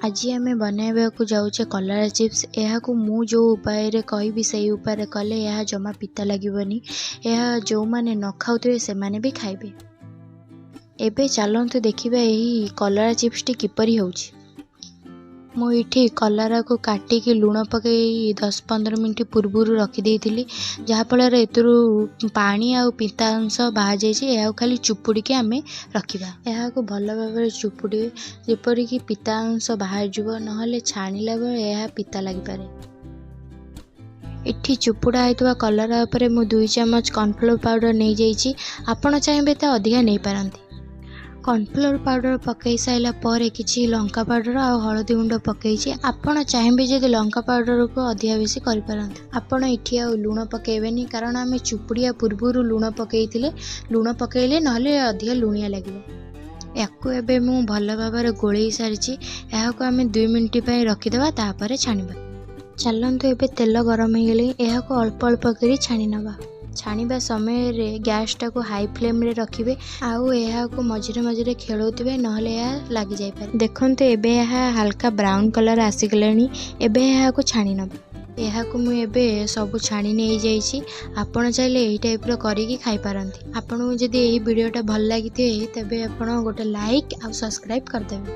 ଆଜି ଆମେ ବନାଇବାକୁ ଯାଉଛେ କଲରା ଚିପ୍ସ। ଏହାକୁ ମୁଁ ଯେଉଁ ଉପାୟରେ କହିବି, ସେଇ ଉପାୟରେ କଲେ ଏହା ଜମା ପିତା ଲାଗିବନି। ଏହା ଯେଉଁମାନେ ନ ଖାଉଥିବେ, ସେମାନେ ବି ଖାଇବେ। ଏବେ ଚାଲନ୍ତୁ ଦେଖିବା ଏହି କଲରା ଚିପ୍ସଟି କିପରି ହେଉଛି। ମୁଁ ଏଇଠି କଲରାକୁ କାଟିକି ଲୁଣ ପକାଇ 10-15 ମିନିଟ୍ ପୂର୍ବରୁ ରଖିଦେଇଥିଲି, ଯାହାଫଳରେ ଏଥିରୁ ପାଣି ଆଉ ପିତା ଅଂଶ ବାହାରିଯାଇଛି। ଏହାକୁ ଖାଲି ଚୁପୁଡ଼ିକି ଆମେ ରଖିବା। ଏହାକୁ ଭଲ ଭାବରେ ଚୁପୁଡ଼ିବେ, ଯେପରିକି ପିତା ଅଂଶ ବାହାରିଯିବ, ନହେଲେ ଛାଣିଲା ବେଳେ ଏହା ପିତା ଲାଗିପାରେ। ଏଠି ଚୁପୁଡ଼ା ହେଇଥିବା କଲରା ଉପରେ ମୁଁ 2 ଚାମଚ କର୍ଣ୍ଣଫ୍ଲୋର୍ ପାଉଡ଼ର ନେଇଯାଇଛି। ଆପଣ ଚାହିଁବେ ତ ଅଧିକା ନେଇପାରନ୍ତି। କର୍ଣ୍ଣଫ୍ଲୋର୍ ପାଉଡ଼ର ପକାଇ ସାରିଲା ପରେ କିଛି ଲଙ୍କା ପାଉଡ଼ର ଆଉ ହଳଦୀ ଗୁଣ୍ଡ ପକାଇଛି। ଆପଣ ଚାହିଁବେ ଯଦି ଲଙ୍କା ପାଉଡ଼ରକୁ ଅଧିକା ବେଶୀ କରିପାରନ୍ତି। ଆପଣ ଏଠି ଆଉ ଲୁଣ ପକାଇବେନି, କାରଣ ଆମେ ଚୁପୁଡ଼ିବା ପୂର୍ବରୁ ଲୁଣ ପକାଇଥିଲେ। ଲୁଣ ପକାଇଲେ ନହେଲେ ଅଧିକା ଲୁଣିଆ ଲାଗିବ। ୟାକୁ ଏବେ ମୁଁ ଭଲ ଭାବରେ ଗୋଳେଇ ସାରିଛି। ଏହାକୁ ଆମେ 2 ମିନିଟ୍ ପାଇଁ ରଖିଦେବା, ତାପରେ ଛାଣିବା। ଚାଲନ୍ତୁ, ଏବେ ତେଲ ଗରମ ହେଇଗଲେ ଏହାକୁ ଅଳ୍ପ ଅଳ୍ପ କରି ଛାଣି ନେବା। ଛାଣିବା ସମୟରେ ଗ୍ୟାସଟାକୁ ହାଇ ଫ୍ଲେମ୍ରେ ରଖିବେ ଆଉ ଏହାକୁ ମଝିରେ ମଝିରେ ଖେଳଉଥିବେ, ନହେଲେ ଏହା ଲାଗିଯାଇପାରେ। ଦେଖନ୍ତୁ, ଏବେ ଏହା ହାଲକା ବ୍ରାଉନ୍ କଲର୍ ଆସିଗଲାଣି। ଏବେ ଏହାକୁ ଛାଣି ନେବା। ଏହାକୁ ମୁଁ ଏବେ ସବୁ ଛାଣି ନେଇଯାଇଛି। ଆପଣ ଚାହିଁଲେ ଏହି ଟାଇପ୍ର କରିକି ଖାଇପାରନ୍ତି। ଆପଣଙ୍କୁ ଯଦି ଏହି ଭିଡ଼ିଓଟା ଭଲ ଲାଗିଥିବେ, ତେବେ ଆପଣ ଗୋଟେ ଲାଇକ୍ ଆଉ ସବସ୍କ୍ରାଇବ୍ କରିଦେବେ।